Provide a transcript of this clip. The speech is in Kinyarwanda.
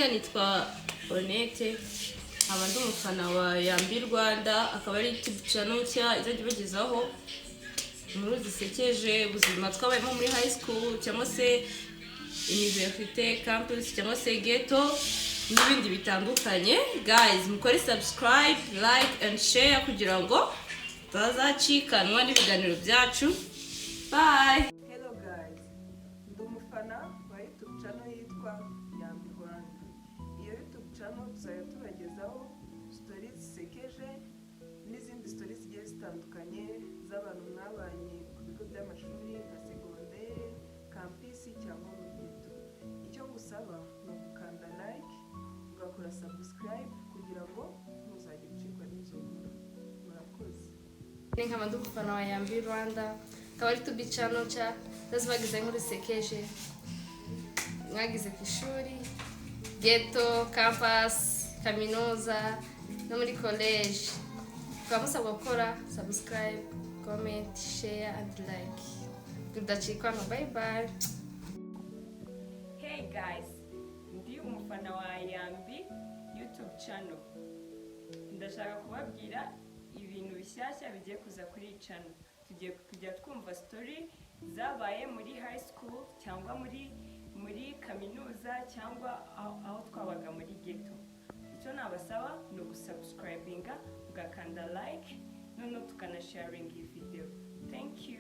Amazina nitwa Honete, nkaba ndi umufana wa Yambi Rwanda, akaba ari YouTube channel nshya izajya ibagezaho inkuru zisekeje, ubuzima twabayemo muri high school cyangwa se université, campus cyangwa se ghetto n'ibindi bitandukanye. Guys, mukore subscribe, like and share kugira ngo tutazacikanwa n'ibiganiro byacu. Bye. Hello guys, ndi umufana wa YouTube channel yitwa Yambi Rwanda. Iyo YouTube channel tuzajya tubagezaho story zisekeje n'izindi story zigiye zitandukanye z'abantu mwabanye ku bigo by'amashuri nka segondere, campus cyangwa mu ghetto. Icyo ngusaba ni ugukanda like, ugakora subscribe kugira ngo ntuzajye ucikwa n'izo nkuru. Murakoze. Nkaba ndi umufana wa Yambi Rwanda, akaba ari YouTube channel nshya zazibagiza inkuru zisekeje mwagize ku ishuri, ghetto, campus, kaminuza no muri college. Tukaba musabwa gukora subscribe, comment, share and like tudacikwana. Bye bye. Hey guys, ndi umufana wa Yambi YouTube channel. Ndashaka kubabwira ibintu bishyashya bigiye kuza kuri iyi channel. Tugiye kujya twumva story zabaye muri high school cyangwa muri kaminuza cyangwa aho twabaga muri ghetto. Icyo nabasaba ni ugusubscribinga, ugakanda like, noneho tukanasharinga iyi video. Thank you.